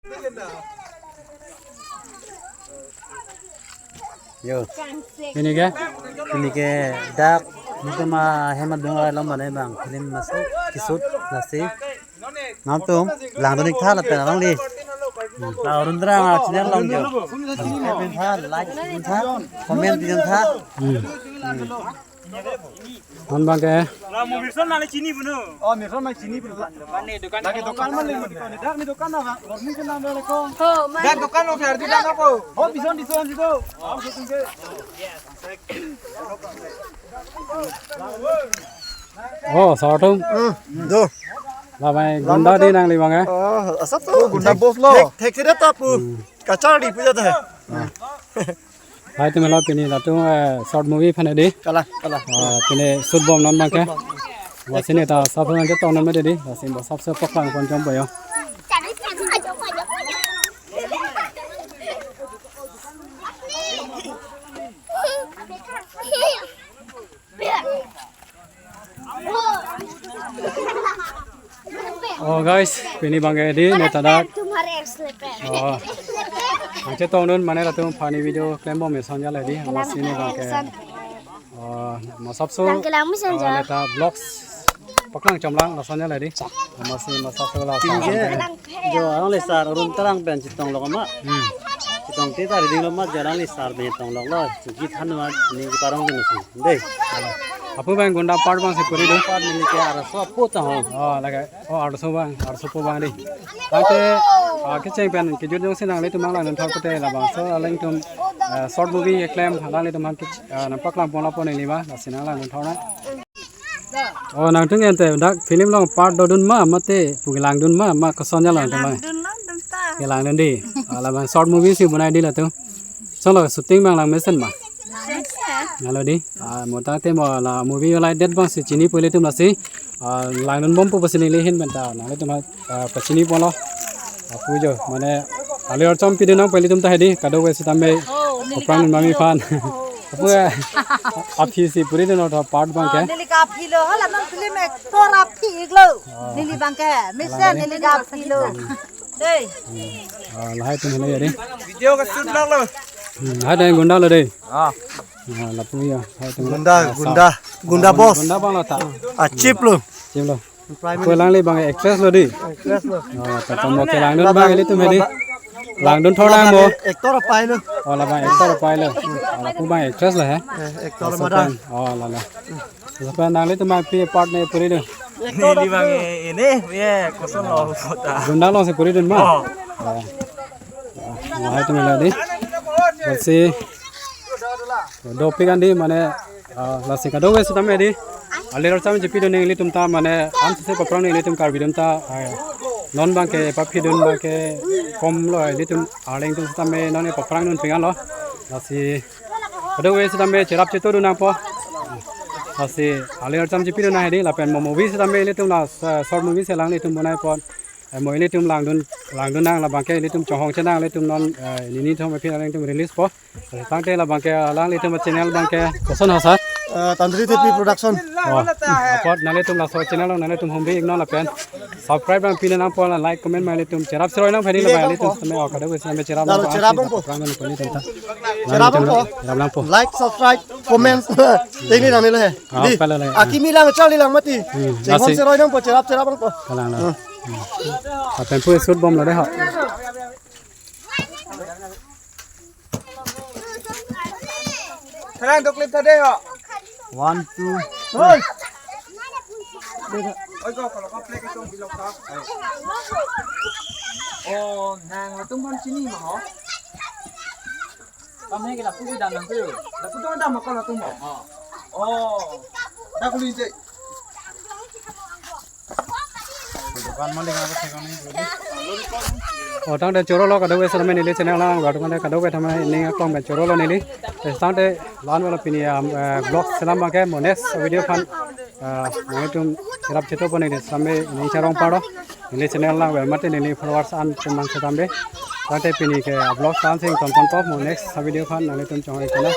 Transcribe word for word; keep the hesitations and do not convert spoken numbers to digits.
Yo. Pini ke, pini ke dak nelitum ahem adung arlo mane bang film masuk keshoot lasi. Nangtum langdun-ik tha lapen alangli. Hmm. La Arun Terang a channel along jo. Subscribe tha, like tha, comment tha. Hmm. Hmm. Non bang ke. La mo Mirson nangli chini puno. Oh, Mirson nangli chini puno. Dukan ni, dukan ni. Lagi dukan mana ni? Dak ni dukan apa? Warni ke nang bela ko. Ho, man. Dak dukan lo, Ferdi dak apa? Oh, bison, bison situ. Oh, syuting ke. Oh, sir atum. Hmm, do. La mai gunda dei nangli bang ke. Oh, asap to. Gunda boss lo. Thek, thek sida ta pu. Hmm. Kachar di puja ta. Ah. Hai, tumi lo pini latum, eh, short movie aphan dei. Kalang, kalang. Ah, pini shoot bom non bang ke. Shoot bom. Lasi neta sab nang chetong non me dei. Lasi ba sab se paklang pon chom boyo. Oh guys, pini bang ke dei neta dak. तुम्हारे एक्स ले पे। Oh. Nang chetong non mane latum funny video klem bom me son jale dei. Lasi ne bang ke. Oh, ma sab so. Lang ke lang mi son ja. Oh, neta vlogs paklang chom lang la son jale dei. Lasi ma sab so la son jale. Jo, alangli sir Arun Terang pen chetong lo ma. Hmm. Chetong te ta riding lo ma, jo alangli sir pen chetong lo lo. Chukji than ma ning parong dun si. Dei. Apu bang gunda part bang si puri dun. Part neli ke arloso apo ta ho. Oh, lake. Oh, arloso bang, arloso apo bang dei. Tangte, ah, kecheng pen kejut jongsi nanglitum nang langdun thor pute labangso alangtum, eh, short movie keklem alanglitum aphan ke, eh, nang paklang pon lapu neli ba, lasi nang langdun thor na. Oh, nangtum ente dak film along part dodun ma, mate pu langdun ma, ma koson jalo nangtum ma? Langdun langdun ta. Ke langdun dei. Ah, labang short movie si bonai dei latum. Solo shooting bang lang mesen ma? Lang mesen. Halo dei. Ah, mo tangte mo la movie alai det bang si chini pu ilitum lasi. Ah, langdun bom pu pusi neli ahin pen ta nanglitum aphan, ah, pachini ponlo. Apu jo, mane, alir chom pidun nang pu ilitum ta hedi, kadokave sitame. Oh, neli aphrang ka nang mami aphan. Oh. Apu, eh, aphi si puri dun non part bang ke. Oh, neli ka aphi lo, hala non film actor aphi iklo. Oh. Neli bang ke, mesen neli ka aphi lo. Hey. Hmm. Ah, lahai atum helo ya dei. Video ka shoot lang lo. Hmm, lahai dei gunda lo dei. Ah. Ah, lapu ya, lahai atum. Gunda, ah, gunda, gunda boss. Gunda bang lo ta. Ah, chief lo. Chief lo. Ko alangli bang actress lo dei. Actress lo. Oh, ta mo ke langdun bang ilitum hedi. Langdun thor nang mo. Actor apai lo. Oh, labang actor apai lo. Oh, lapu bang actress lo he. Eh, actor. Laso madam. Pen. Oh, lalo. Lapen nanglitum aphi part ne puri dun. Neli bang, eh, ini, ye, koson lo kota. Gunda along si puri dun ma? Oh. Oh. Ah, lahai atum helo dei. Lasi dopik an dei mane, ah, lasi kadokave sitame dei. Alir chom chepidun nanglitum ta mane, an si paphrang nanglitum Karbi atum ta, ah, non bang ke papidun bang ke kom lo ilitum arleng atum sitame non paphrang dun ping an lo. Lasi kadokave sitame cherap cheto dun nangpo. Lasi alir chom chepidun nang hedi lapen mo movie sitame ilitum la, eh, short movie si alanglitum bonai pon. Eh, mo ilitum langdun, langdun nang labang ke ilitum chonghong chenang ilitum non, eh, nini thom aphi alanglitum release po. Eh, tangte labang ke alanglitum channel bang ke koson ha sir? Eh, Tandri T P Production. Oh, apot nanglitum laso channel nanglitum humbi iknon lapen. Subscribe bang pine nangpo la like comment ma ilitum cherap seroi nang phani labang ilitum sitame oh kadokave sitame cherap nang cherap bang po. Cherap bang po. Cherap nang po. Like, subscribe, comment. Tingni nang nilo he. Ah, dei. Pala le. Akimi lang, charli lang mati. Hmm, chenghon lasi. Seroi nang po, cherap, cherap lang po. Kalang lang. Hmm. Hmm. Apen pu shoot bom lo dei ho. Tharang dok lip tha dei ho. One, two. Hoi. Oi, ko, ko, ko, play ko, tong bilok ta. Oh, nang, tum ham chini ma ho. Kami ke lapu dam nang tu. Lapu dam dam ko lapu mo. Oh. Dak lu je. Dukan malik apa sih kami? Oh, tangte choro lo kadokave sitame neli channel lang, kadokave tame ning aklong pen choro lo neli. Tangte la-an wala pini, um, eh, vlog selam bang ke mo next video aphan. Ah, nanglitum cherap cheto pon neli sitame ning charong paro. Neli channel lang well mate neli followers an chumang sitame. Tangte pini ke vlog tan sing ton ton top mo next video aphan nanglitum chonghong iknon.